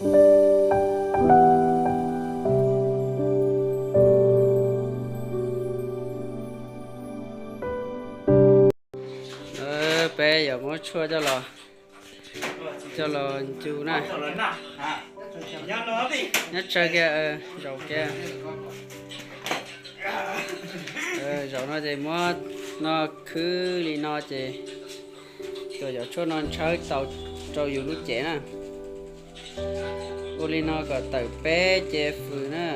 Peb yuav muab tshuaj coj los, coj los ncu na. Nyob tsawg kiag, zaum kiag. Zaum no ces muab no khwb li no ces tus cov tshuaj no ntshawb tau rau yus lub cev na. Ua li no kom tawm peb ce fws na.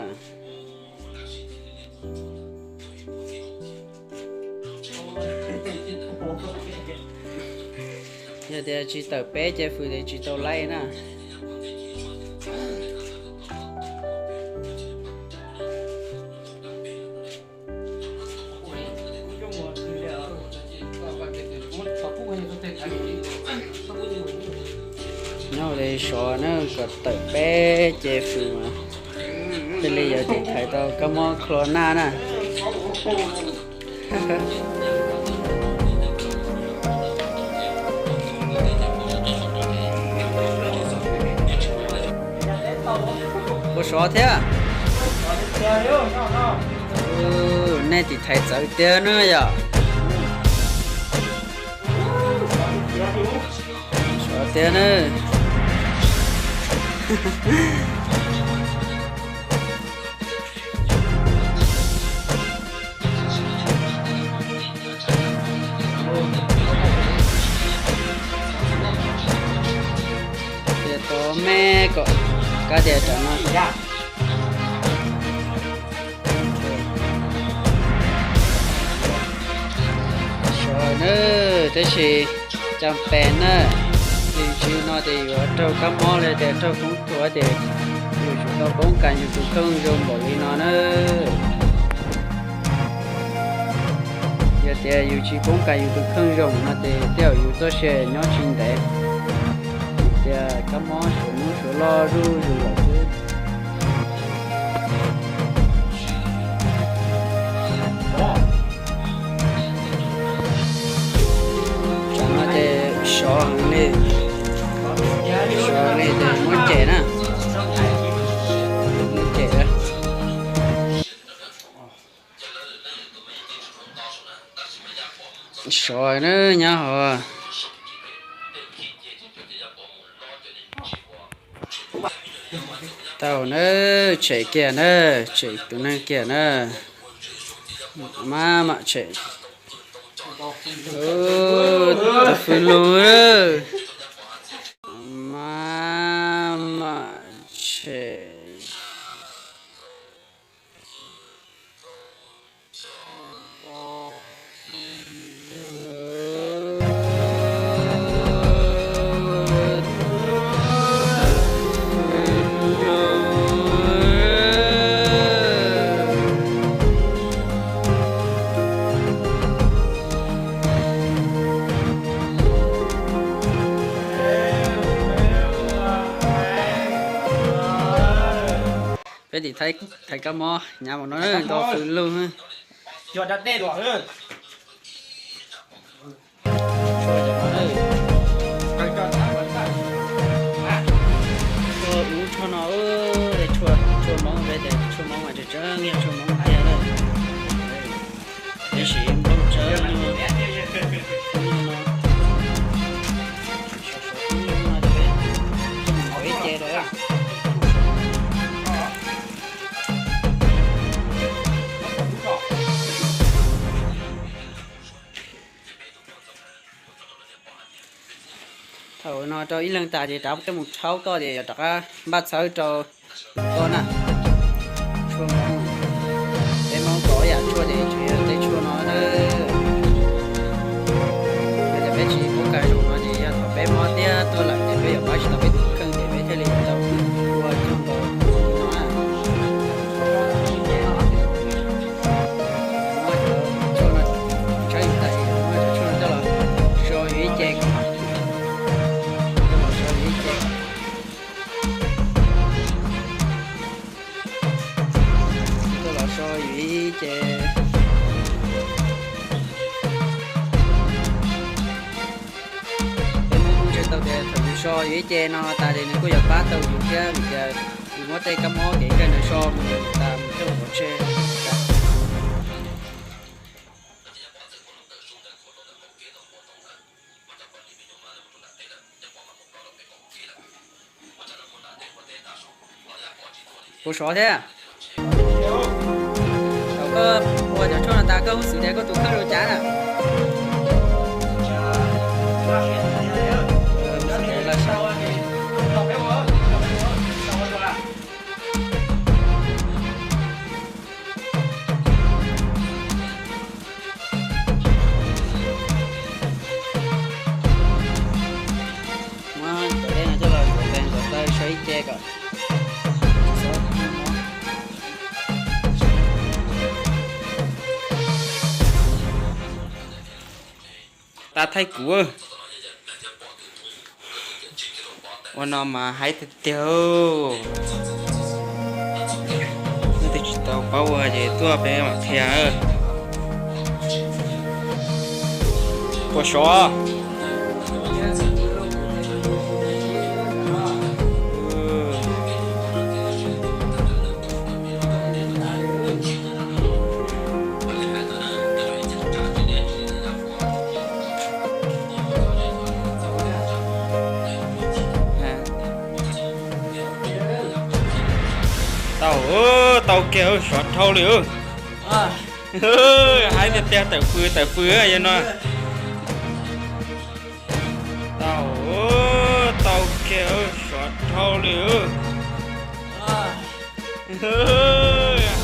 Yog tias tsis tawm peb ce fws ces tsis tau laib na. Nyob ua li sov na kom tawm peb ce fws mas thiaj li yuav tiv thaiv tau kab mob kho naj na. Ua sov thiab. Nej tiv thaiv txawv tiag na yom. Sov tiag na. Tias tau me kom kab tias tsam no. Sov na, tab sis cam pes na, tus tswv no ces yuav raug kab mob li tias raug koob tuag ces yus tsum tau poob kas yus tus kheej zoo npaum li no na. Yog tias yus tsis poob kas yus tus kheej zoo no ces tej zaum yus txoj sia nyob tsis ntev, tias kab mob suav hnub suav loj zuj zus lawm xwb. Tsam no ces sov heev li, sov heev li ces muab cem na, muab cem na. Sov na nyab ho. Tau na, tshem kiag na, tshem tus neeg kiag na. Maj mam tshem. Tau fwv lug. Maj mam tshem. Peb tiv thaiv kab mob hnyav mus no, tau fwv lug. Tshuaj no, tshuaj Hmoob, peb tias tshuaj Hmoob mas tseem tseem yog tshuaj Hmoob tiag lawm. Peb siv nplooj tsawb no, no, no, ib ce rau. Thaum no rau ib leeg tas ces rov qab mus rhaub toj ces yuav rov qab npaj txhawb rau toj na. Tshuaj Hmoob, peb Hmoob tau ib yam tshuaj ces tsuas yog tej tshuaj no na. Yog tias peb tsis pub kas zoo no ces yog thaum peb mob tiag tuaj lawm ces peb yuav pab tsis tau peb tus kheej ces peb thiaj li tau ua coj nkaus no na. Muab cov tshuaj no, tshuaj no coj los so yus ib ce, coj los so yus ib ce. Coj los so yus ib ce. Ib ce no tas ces nws kuj yuav pab tau yus thiab vim tias yus muab tej kab mob kev kawg ntawd so mus tas mus coj pov tseg. Puas sov thiab? Thaum koj ua cov tshuaj no tas koj hu xwm tias koj tus kheej zoo cas na? Muab cov dej no coj los zuav ntees zuav taw so ib ce kom. Tau thaij kuv. Ua no mas haib tiag tiag. Leej twg tsis tau paub ua ces tuaj peb mam qhia. Puas sov? Tau, tau kiag, sov dhau li. Haib tiag tiag, tawm fws tawm fws yog no. Tau, tau kiag, sov dhau li.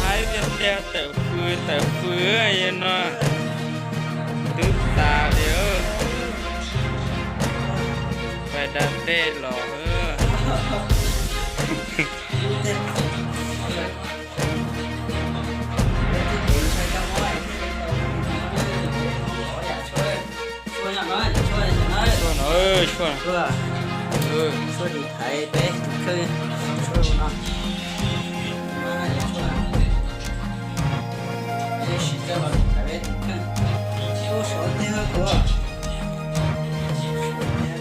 Haib tiag tiag, tawm fws tawm fws yog no. Twb tas li. Pais da dej los. Tshuaj no, tshuaj no. Tshuaj tus thaiv peb tus kheej.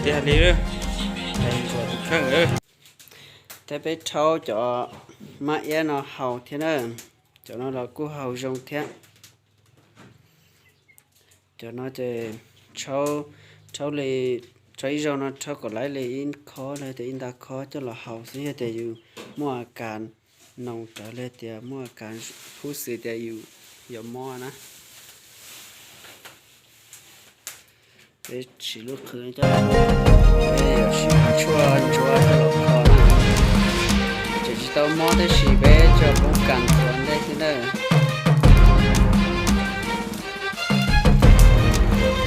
Tiag li, tus kheej. Thiab peb rhaub cov mab iab no haus thiab na. Cov no los kuj haus zoo thiab. Cov no ces rhaub, rhaub li, rhaub ib zaug no rhaub kom laiv li ib khob los tias ib nta khob coj los haus xwb, yog tias yus muaj a kas noos rawv li tias muaj a kas khuj xwm tias yus yuav mob na. Peb siv lub qhwv coj, peb yuav siv tshuaj ntsuab coj los kho na. Tseem tsis tau mob tab sis peb tso poob kas ntxuav ntej thiab na.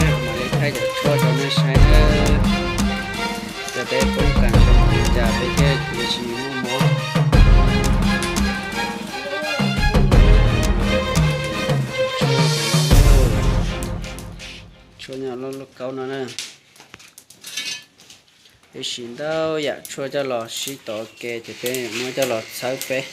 Mam li thaij cov tshuaj rau nej saib na. Cov peb poob kas zoo li cas peb thiaj li tsis muaj mob. Tshuaj nyob lub kaub no na. Peb siv ntau yam tshuaj coj los sib tov ke ces peb muab coj los txhawb peb.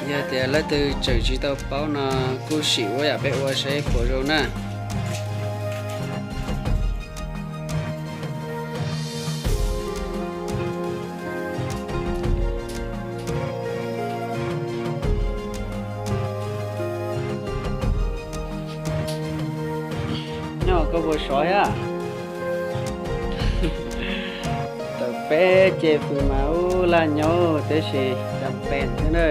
Yog tias leej twg tseem tsis tau paub no kuj sim ua yam peb ua saib puas zoo na. Nyob koj puas sov thiab? Tawm peb ce fws mas ub laj nyob tab sis cov pees xwb na.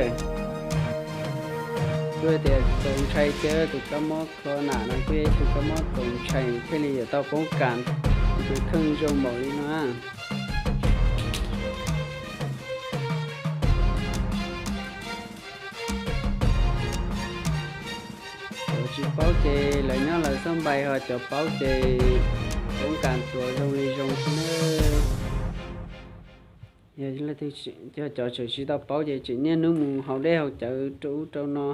Kuj tias txaus ntshai thiab, tus kab mob kho nam no kuj yog ib tug kab mob txaus ntshai thiaj li yuav tau poob kas, tus kheej zoo npaum li no. Cov tsis paub ces lawv nyob lawv xab npais, ho cov paub ces Poob kas hluas zoo li zoo xwb nawb. Yog leej twg, yog cov tseem tsis tau paub ces tseem niaj hnub mus haus dej haus cawv rau ub rau no.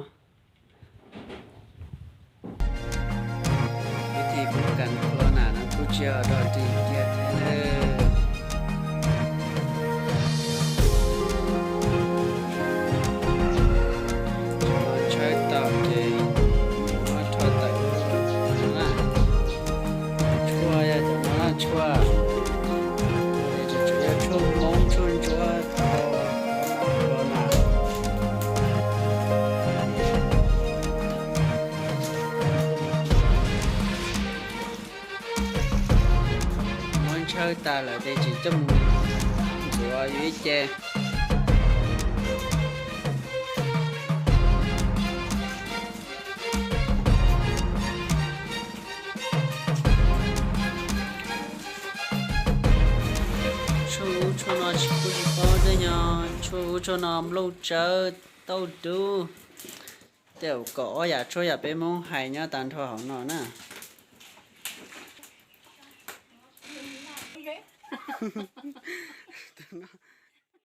Vib thib poob kas hluas na no kuj tsis yog dog dig kiag thiab nawb. Cov no tshawb tau ces muab rho tawm no na. Tshuaj yog cov no na, tshuaj. Ces tseem tshuav yog tshuaj Hmoob tshuaj ntsuab rau no na. Muab ntshawb tas lawm ces tseem coj mus ntxuav yus ib ce. Tshuaj ub tshuaj no tsis, kuj tsis paub thiab, nyob tshuaj ub tshuaj no nplooj tsawb tauj dub. Tej zaum kaum ob yam tshuaj yam peb Hmoob hais nyob tag nrho hauv no na.